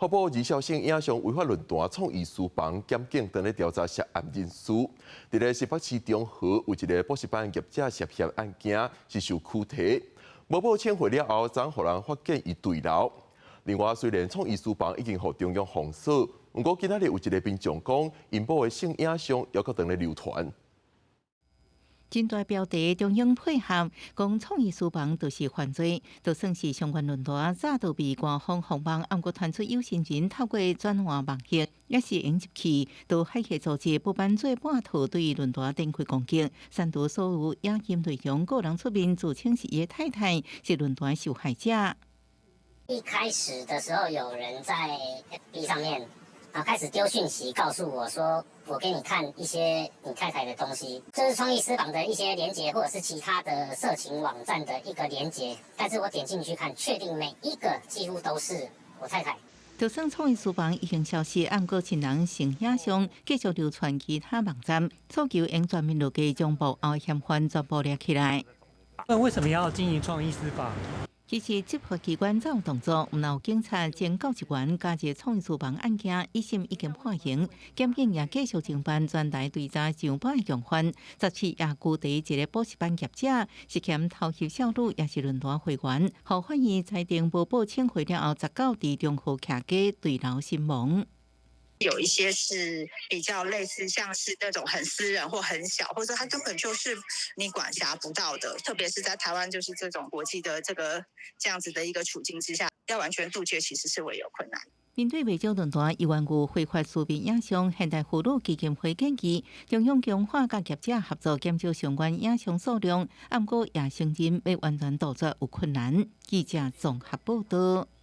發布擬笑性影像違法論壇創意書房，檢警正咧調查涉案人士。佇咧新北市中和有一个補習班業者涉嫌案件是受拘提，無報請回了後，昨予人發現伊墜樓。另外，雖然創意書房已經予中央封鎖，毋過今仔日有一个民眾講，𪜶某的性影像猶閣當咧流傳。針對標題，中央配合講創意書房就是犯罪，就算是相關論壇早就被官方封網，毋過傳出有心人透過轉換網頁，抑是用入去，到海客組織不辦做半套對論壇展開攻擊，刪除所有影音內容，個人出面自稱是伊的太太，是論壇受害者。一開始的時候，有人在 FB 上面啊開始丟訊息，告訴我說：我給你看一些你太太的東西，這是創意私房的一些連結，或者是其他的色情網站的一個連結。但是我點進去看，確定每一個幾乎都是我太太。就算創意書房已經消失，毋過親人性影像繼續流傳其他網站，訴求應全面落地將幕後嫌犯全部抓起來。那為什麼要經營創意私房？其實執法機關早有動作，毋但有警察、前教職員加入創意書房案件，一審已經判刑，檢警也繼續偵辦，專來追查上百個共犯。17也拘提一个補習班業者，涉嫌偷翕少女，也是論壇會員，予法院裁定無報請回了後，19佇中和徛家墜樓身亡。有一些是比較類似，像是那種很私人或很小，或者說它根本就是你管轄不到的。特別是在台灣，就是這種國際的這個這樣子的一個處境之下，要完全杜絕，其實是會有困難。面對袂少論壇猶原有非法私密影像，現代婦女基金會建議中央強化佮業者合作，減少相關影像數量。毋過也承認欲完全杜絕有困難。記者綜合報道。